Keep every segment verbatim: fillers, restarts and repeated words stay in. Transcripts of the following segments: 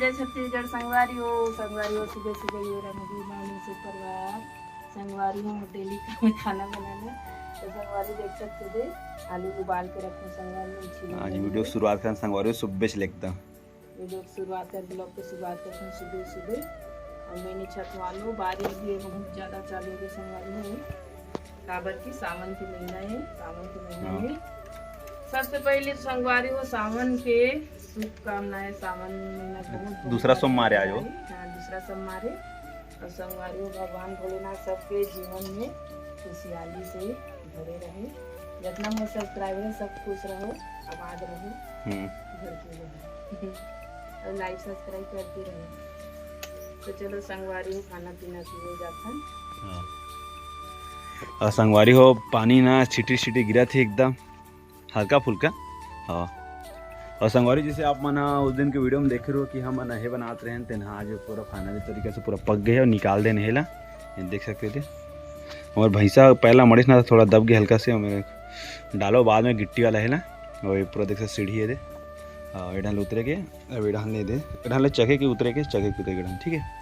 जय छत्तीसगढ़ संगवारी हो, संगवारी हो, सुबह सुबह ये रंगी मामी सुप्रभात। संगवारी हो, डेली का मैं खाना बनाना। तो संगवारी देख सकते थे, आलू उबाल के रखे संगवारी हो, छीले आज नहीं वीडियो है। शुरुआत करन संगवारी हो, सुबह से लेकता। वीडियो की शुरुआत कर, ब्लॉग की शुरुआत करते हैं सुबह सुबह। और मैंने छतवालो, बारिश भी बहुत ज़्यादा चालू हो गई संगवारी हो, काबर की सावन के महीना है। सावन के महीना हाँ। में सबसे पहले तो संगवारी हो, सावन के शुभकामनाएं। सावन महीना बहुत दूसरा धूमधाम से सोमवार है आज वो। मनाई। हाँ, दूसरा सोमवार है। और संगवारी हो, भगवान भोलेनाथ सबके जीवन में खुशहाली से भरे रहे। जितना मोर सब्सक्राइबर है, सब खुश रहो, आबाद रहो, हम्म। घर के रहो। और लाइक सब्सक्राइब करते रहो। तो चलो संगवारी हो, खाना पीना पीने जाथन। हाँ। और संगवारी हो, पानी ना छिटी छिटी गिरा थे एकदम हल्का फुल्का। हाँ। और संगवारी, जैसे आप मन ह उस दिन के वीडियो में देखे रहो कि हम नहे बनात रहे, तेन आज पूरा फाइनली तरीका से पूरा पक गए और निकाल देने हेला। ये देख सकते थे, हमारे भैंसा पहला मड़ीस ना, थोड़ा दब गया हल्का से, हमें डालो बाद में गिट्टी वाला हेला। और ये पूरा देख सकते सीढ़ी है दे, हाँ, ये ढाल उतरे के, अब ये ढाल नहीं दे, ये ढाल चढ़े के उतरे के, चढ़े के उतरे के ढाल, ठीक है।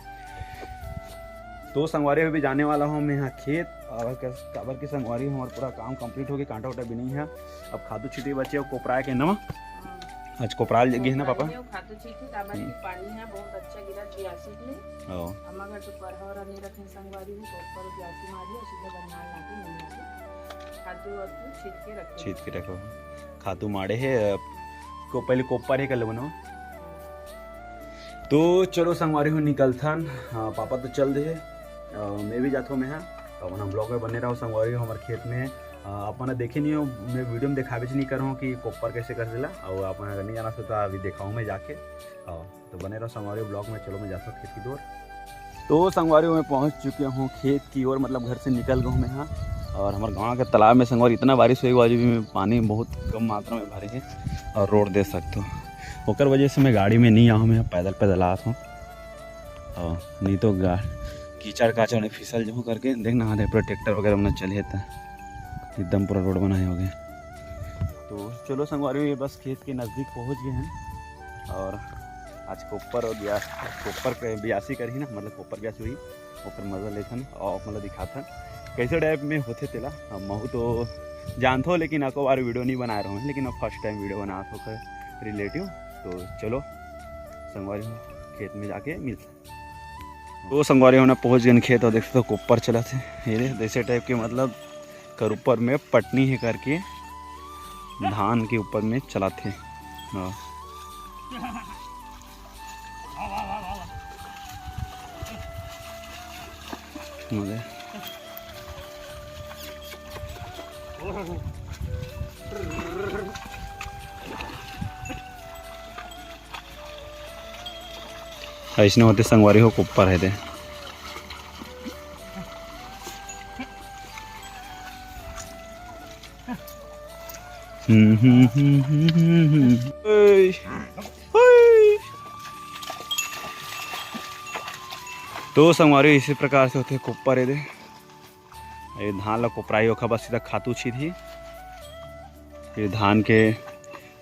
तो संगवारी अभी जाने वाला हूँ मैं यहाँ खेत, और कस-, काबर के संगवारी हमारा पूरा काम कंप्लीट हो गया, कांटा उटा भी नहीं है। अब खातू छीटे बचे और कोपरा के नवा। हाँ। आज कोपराल गे है ना पापा? कोपराल गे, खातू छीटे, काबर की हम्म। पानी है बहुत अच्छा गिरा बियासी में। हाँ। हम अगर तो परहा और नहीं रखें संगवारी हो, तो ऊपर बियासी मारी और सीधा बनियान लाके नहीं लाके खातू और छीट के रखे। छीट के रखो। खातू माड़े है, अब को पहले कोपर है कर लेबो ना। तो चलो संगवारी हो निकलथन। हाँ, पापा तो चल दे है, अ, मैं भी जाथो मैं हाँ। तो अपना ब्लॉग में बने रहो संगवारी हो, हमारे खेत में। अ, आप मन देखे नहीं हो, मैं वीडियो में दिखावे नहीं कर रहा हूँ कि कोपर कैसे कर देला, और आप मन अगर नहीं जाना तो अभी दिखाऊँ मैं जाके। हाँ, तो बने रहो संगवारी ब्लॉग में। चलो मैं जाता हूँ खेत की ओर। तो संगवारी मैं पहुँच चुके हूँ खेत की ओर, मतलब घर से निकल गया हूँ मैं यहाँ। और हमारे गाँव के तालाब में संगवारी इतना बारिश हुई, आज भी में पानी बहुत कम मात्रा में भरे है। और रोड देख सकते हो, ओकर वजह से मैं गाड़ी में नहीं आऊँ, मैं पैदल पैदल आत हूँ। और नहीं तो गा-, कीचड़ काचड़ में फिसल जाऊँ करके। देख ना, आधे पूरा ट्रैक्टर वगैरह में चले था, एकदम पूरा रोड बनाए हो गए। तो चलो संगवारी, ये बस खेत के नज़दीक पहुँच गए हैं। और आज कोपर और बिया-, कोपर के बियासी करही ना, मतलब कोपर बियासी हुई, ओकर मजा लेथन और आप मन ल दिखाथन कैसे टाइप में होथे तेला। हम महू तो जानथो, लेकिन एको बार वीडियो नहीं बनाए रहूँ, लेकिन अब फर्स्ट टाइम वीडियो बनात हो कर रिलेटिव। तो चलो संगवारी हो, खेत में जाके मिलथन। तो संगवारी हो ना पहुँच गए खेत और देख सकते हो कोपर चलत हे। ये दे, जैसे टाइप के मतलब कर ऊपर में पटनी है करके धान के ऊपर में चलत हे। हाँ। मजे। अइसने होथे संगवारी हो, कोपर हे दे। हम्म, हम्म, हम्म, हम्म, हम्म, हम्म। ओए, ओए। तो संगवारी इसी प्रकार से होथे कोपर हे दे। ये धान ला कोपराई ओखर बाद सीधा खातू छींचही। ये धान के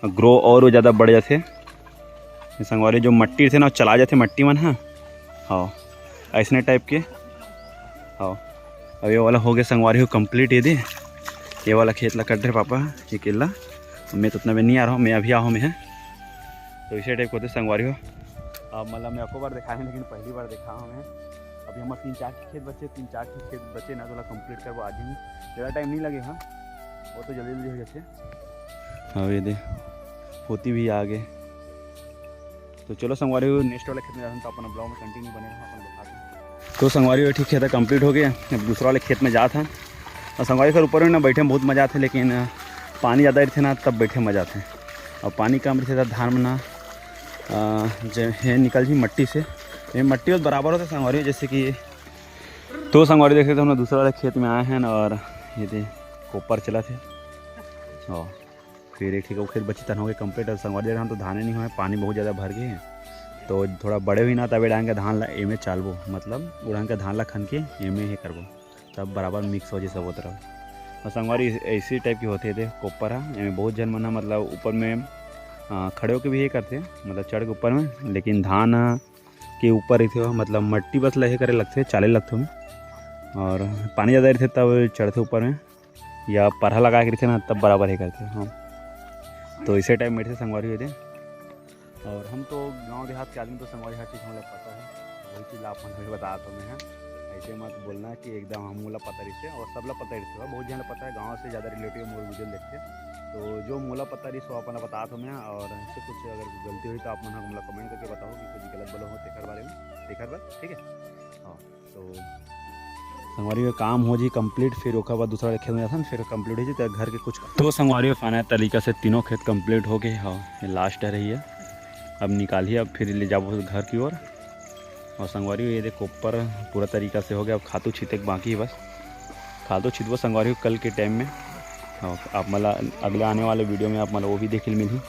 ग्रो और ज़्यादा बढ़ जाथे। ये संगवारी जो मट्टी रथे ना, चला जाथे मट्टी मन ह। हाँ, ऐसने टाइप के। हाँ, अब ये वाला हो गया संगवारी हो कंप्लीट। ये दे, ये वाला खेत ला कट रहे पापा, ये केला। मैं तो उतना भी नहीं आ रहा हूँ, मैं अभी आया हूँ मैं। तो इसे टाइप के होथे संगवारी हो। अब मतलब मैं एको बार देखा है, लेकिन पहली बार देखा हूँ मैं। अभी हमारे तीन चार खेत बचे, तीन चार खेत बचे ना, तो ओला कंप्लीट करबो आज ही। ज़्यादा टाइम नहीं लगे, हाँ, वो तो जल्दी जल्दी हो जाथे। हाँ, ये दे, होती भी आगे। तो चलो संगवारी हो, नेक्स्ट वाले खेत में जाते हैं, तो अपना ब्लॉग में कंटिन्यू बने रहो, अपन दिखाते हैं। तो संगवारी हो, ठीक खेत कंप्लीट हो गया, अब दूसरा वाले खेत में जात हैं। और संगवारी फिर ऊपर में ना बैठे में बहुत मज़ा आते, लेकिन पानी ज़्यादा रहते ना, तब बैठे मज़ा आते। और पानी कम रहते, तब धान में ना, अ, जे है निकल जी मट्टी से, ये मट्टी और बराबर होते संगवारी हो, जैसे कि। तो संगवारी देख सकते हो, हम लोग दूसरा वाले खेत में आए हैं ना, और ये दे कोपर चला थे। और फिर एक ठीक खेत बची तन हो गए कंप्लीट। और संगवारी देख रहे हैं, तो धाने नहीं हुए, पानी बहुत ज़्यादा भर गए हैं, तो थोड़ा बड़े हुई ना, तबे डांग के धान ला एमे चालबो, मतलब उड़ान के धान ला खन के एमे ही करबो, तब बराबर मिक्स हो जाए सब तरफ। और संगवारी ऐसी टाइप के होते थे कोपर है, एमे बहुत जन मन ह, मतलब ऊपर में अ, खड़े होके भी ये करथे, मतलब चढ़ के ऊपर में, लेकिन धान के ऊपर रहिथे, मतलब मट्टी बस ल ये करे लगथे, चाले लगथे ओमे। और पानी ज़्यादा रहिथे तब चढ़थे ऊपर में, या परहा लगा के रहिथे ना, तब बराबर हे करथे। हाँ, तो इसे टाइप में रहिथे संगवारी हो दे। और हम तो गांव देहात के आदमी, तो संगवारी हर चीज़ हमला पता है, वही चीज़ आप मन को भी बता दो मैं, हाँ। ऐसे मत बोलना कि एकदम हम मोला पता रहिथे, और सबला पता रहिथे, बहुत झन ला पता है, गांव से ज़्यादा रिलेटिव मोर वीडियो देखथे। तो जो मोला पता रहिस, वो अपन ला बतात हो मैं, और ऐसे कुछ अगर गलती होही तो आप मन ह मोला कमेंट करके बताओ कि कुछ गलत बोले हो तेखर बारे में, तेखर बर, ठीक है। हाँ, तो संगवारी हो काम हो जी कंप्लीट, फिर ओकर बाद दूसरा वाले खेत में जाथन, फिर कंप्लीट हो जी, तो घर के कुछ। तो संगवारी हो फाइनल तरीका से तीनों खेत कंप्लीट हो गए। हाँ, ये लास्ट रही है, अब निकाली, अब फिर ले जाबो घर की ओर। और संगवारी हो, ये देखो ऊपर पूरा तरीका से हो गया, अब खातू छीते के बाकी है बस। खातू छितबो संगवारी हो कल के टाइम में। और आप मला अगले आने वाले वीडियो में आप मला वो भी देखे मिलही।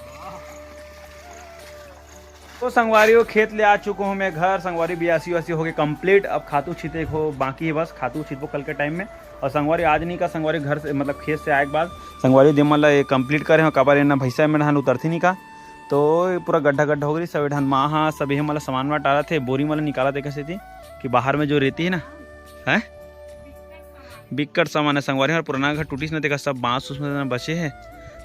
तो संगवारी हो, खेत ले आ चुको हूँ मैं घर। संगवारी, बियासी वासी हो गए कंप्लीट, अब खातू छीते हो बाकी है बस, खातू छितबो कल के टाइम में। और संगवारी, आज नहीं का संगवारी, घर से, मतलब खेत से आए के बाद संगवारी, दे मन ला ये कंप्लीट करे हो, काबर एना भैंसा में धान उतरथे नहीं का, तो ये पूरा गड्ढा गड्ढा हो गई। सब धान माँ हा सब ये मला सामान वामान डालत हे, बोरी मला निकालत हे कैसे थी कि बाहर में जो रेती है ना, है बिक्कट सामान है संगवारी। और पुराना घर टूटिस ना, देखा सब बांस उस में बचे है,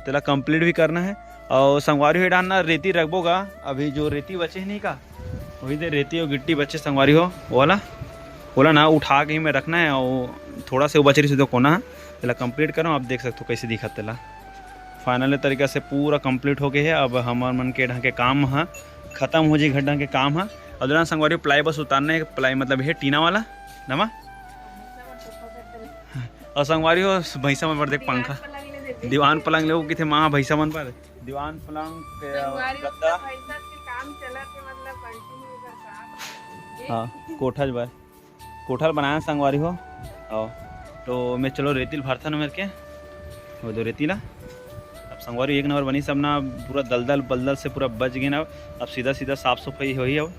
तेला कंप्लीट भी करना है। और संगवारी हो, ये डाहर ना रेती रखबो गा, अभी जो रेती बचे है नहीं का, वही दे रेती और गिट्टी बचे संगवारी हो, ओला, ओला ना उठा के ही में रखना है। और थोड़ा से वो बचे रहिस तो कोना, तेला कंप्लीट करो, आप देख सकते हो कैसे दिखत तेला। फाइनल तरीका से पूरा कंप्लीट हो गए है। अब हमर मन के ढंग के काम ह खत्म हो जी, घर ढंग के काम ह। और दोनों संगवारी प्लाई बस उतारना है, प्लाई मतलब है टीना वाला, नमा। और संगवारी हो, भैंसा मन पर देख पंखा, दीवान पलंग ले वो किथे माँ भैंसा मन पर दीवान पलंग के संगवारी हो, गद्दा। भैंसा के काम चलत है, मतलब कंटिन्यू एकर काम। हाँ, कोठा बर कोठा ल बनाए संगवारी हो। आओ, तो मैं चलो रेती ल भरथन मेर के, वो दो रेती ला। अब संगवारी एक नंबर बनी सब ना, पूरा दलदल बलदल से पूरा बच गए ना। अब सीधा सीधा साफ सफाई होही। अब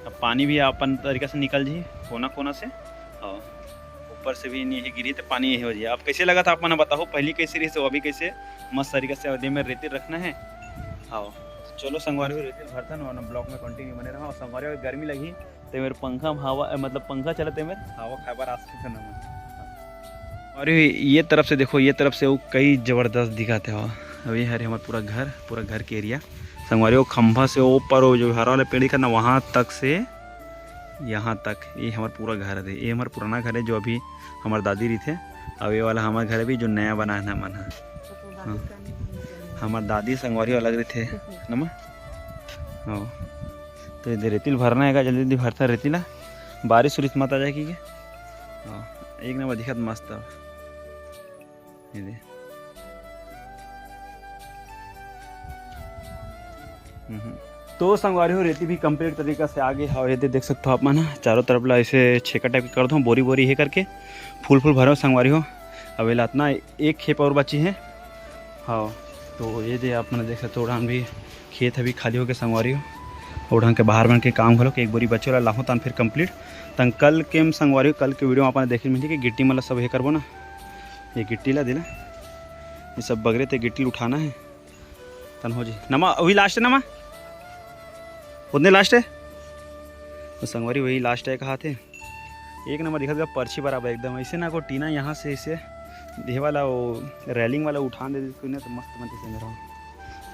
अब पानी भी अपन तरीका से निकल जी कोना कोना से। आओ, ऊपर से भी नहीं गिरी तो पानी यही हो जाए। अब कैसे लगा था आप मन बताओ, पहली कैसे रही, अभी कैसे मस्त तरीका से दे में रेती रखना है। आओ, चलो संगवारी हो, रेती ल भरथन और ब्लॉग में कंटिन्यू बने रहो। संगवारी हो, गर्मी लगी तो मेरे पंखा में हवा, मतलब पंखा चलते मेरे हवा खाए बर आ सकते ना। और ये तरफ से देखो, ये तरफ से वो कई जबरदस्त दिखाते हो। अभी हरे हमारे पूरा घर, पूरा घर के एरिया संगवारी हो, खंभा से ऊपर वो जो हरा वाला पेड़ दिखा ना, वहाँ तक से यहाँ तक, ये हमार पूरा घर है। ये हमार पुराना घर है जो अभी हमार दादी रही थे। अब ये वाला हमार घर है भी जो नया बना है ना मन है। हाँ। हमार दादी संगवारी अलग रही थे। नमा। हाँ। तो ये रेती ल भरना है, जल्दी जल्दी भरता रेती ला, बारिश उरिश मत आ जाए कि। हाँ, एक नंबर दिखत मस्त अब। ये दे। हम्म। तो संगवारी हो, रेती भी कंप्लीट तरीका से आ गई। और ये दे देख सकते हो आप मन, चारों तरफ ला ऐसे छेका टाइप के कर दो, बोरी बोरी हे करके फुल फुल भरो संगवारी हो। अब एला इतना एक खेप और बची है। हाँ, तो ये दे आप मन देख सकते हो, उड़ान भी खेत अभी खाली होके संगवारी हो। उड़ान के बाहर मन के काम घलो के एक बोरी बचे वाला लाहो तन फिर कंप्लीट। तन कल के हम संगवारी हो, कल के वीडियो में आप मन देखे मिलही कि गिट्टी मन ला सब ये करबो ना, ये गिट्टी ला देला, ये सब बगरे ते गिट्टी उठाना है। तन हो जी नमा, वही लास्ट है नमा, उतने लास्ट है। तो संगवारी वही लास्ट है कहा थे। एक नंबर दिखत गा परछी बराबर एकदम। ऐसे ना को टीना यहाँ से ऐसे ये वाला वो रेलिंग वाला उठान दे देते ना तो मस्त बनती संगवारी हो,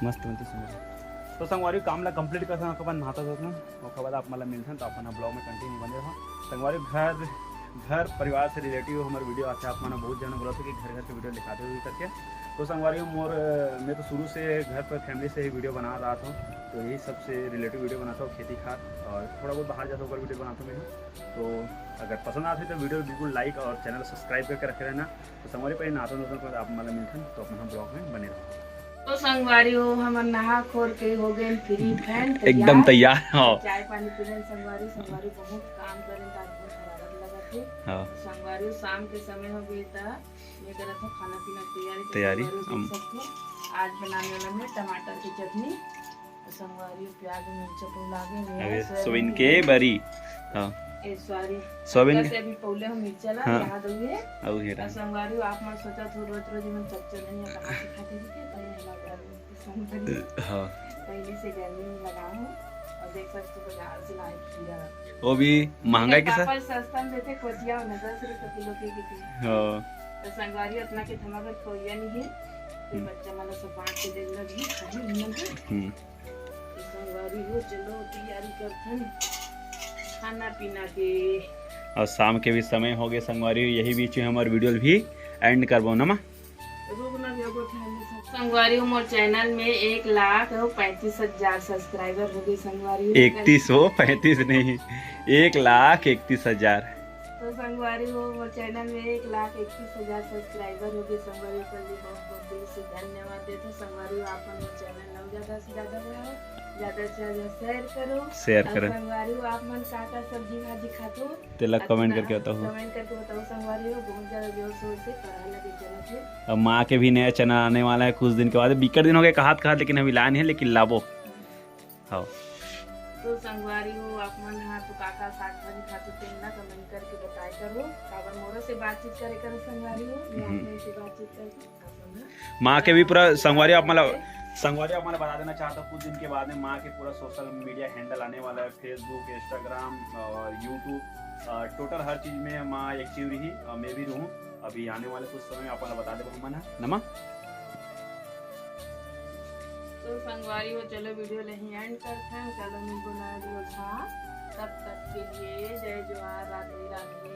मस्त बनती संगवारी हो। तो संगवारी काम ला कंप्लीट करथन, ओकर बाद नहाता धोतना, ओकर बाद आप मन ला मिलथन, तो अपन ब्लॉग में कंटिन्यू बने रहो। संगवारी घर, घर परिवार से रिलेटिव हमारे वीडियो आथे, आप मन बहुत जन बोलत हो कि घर घर के वीडियो दिखाते हो करके। तो संगवारी हो मोर, मैं तो शुरू से घर पर फैमिली से ही वीडियो बना रहा था, तो यही सबसे रिलेटिव वीडियो बनाता हूँ, खेती खार और थोड़ा बहुत बाहर जाता हूँ, ओकर वीडियो बनाता हूँ मैं। तो अगर पसंद आते तो वीडियो बिल्कुल लाइक और चैनल सब्सक्राइब करके रखे रहना। तो संगवारी पहले नहाता धोता, ओकर बाद आप मन ला मिलथन, तो अपन हम ब्लॉग में बने रहो। तो संगवारी हो, हमन नहा खोर के हो गए फ्री फैन एकदम तैयार। तैयार, हाँ। चाय पानी पीलन संगवारी, संगवारी बहुत काम करें, तो आज बहुत हरारत लगत है। हाँ। संगवारी हो, शाम के समय हो गए, तो ये करत है खाना पीना की तैयारी। तो तैयारी, संगवारी हो, हम देख सकते हो, आज बनाने वाला मैं टमाटर की चटनी। संगवारी प्याज मिर्चा तो लागे नहीं अबे है, सोयाबीन सोयाबीन के के बरी। हाँ। ए, सॉरी। सोयाबीन अंडा के से अभी पौले हम मिर्चा ला हाँ। याद हुए। अउ हेरा। और संगवारी आप मन सोचा थो रोज रोज में चच्चा नहीं है, कहाँ से खाते थे, तो ये हमारे घर में संगवारी, हाँ, पहले से गर्मी में लगा हूँ और देख सकते हो बाजार से लाए खीरा। वो भी महंगा है कि सर? पापड़ सस्ता में देते, कोचिया में दस रुपए किलो के किथे। हाँ। तो संगवारी अपना के थमा कर खोइया नहीं है, तो बच्चा मन ला सब बांट के देना भी खाने नहीं है। हम्म। तो संगवारी हो, चलो तैयारी करथन खाना पीना के। और शाम के भी समय हो गए संगवारी, यही बीच में हमारे वीडियो भी एंड करबो ना माँ। रुकना भी अब उठा ले सब। संगवारी हो, मोर चैनल में एक लाख और पैंतीस हजार सब्सक्राइबर हो गए संगवारी हो। इकतीस हो, पैंतीस नहीं, एक लाख इकतीस हजार। तो संगवारी हो, मोर चैनल में एक लाख इकतीस हजार सब्सक्राइबर हो गए संगवारी हो। कल भी बहुत बहुत दिल से धन्यवाद देते संगवारी हो। आप मन मोर चैनल ला ज्यादा से ज्यादा बढ़ाओ, ज्यादा से ज्यादा शेयर करो। शेयर और करो। संगवारी हो, आप मन का का सब्जी भाजी खाथो, तेला कमेंट करके बताओ। कमेंट करके बताओ संगवारी हो। बहुत ज्यादा जोर शोर से पढ़ा लगे चलत है। अब माँ के भी नया चैनल आने वाला है कुछ दिन के बाद, बिकट दिन हो गए कहात कहात, लेकिन अभी लाए नहीं है, लेकिन लाबो। हाँ। तो संगवारी हो, आप मन हा तो का का साग भाजी खाथो, तेन ला कमेंट करके बताए करो। काबर मोरो से बातचीत करे करो संगवारी हो, मैं आप मन से बातचीत करके आप मन हा माँ के भी पूरा संगवारी आप मतलब संगवारी आप मतलब बता देना चाहता हूँ, कुछ दिन के बाद में माँ के पूरा सोशल मीडिया हैंडल आने वाला है, फेसबुक, इंस्टाग्राम और यूट्यूब, टोटल हर चीज में माँ एक्टिव रही और मैं भी रहूँ। अभी आने वाले कुछ समय में आप मतलब बता देबो हमन हा, नमा। तो संगवारी हो, चलो वीडियो ला ही एंड करथन। चलो मिलबो नया वीडियो के साथ, तब तक के लिए जय जोहार, राधे राधे।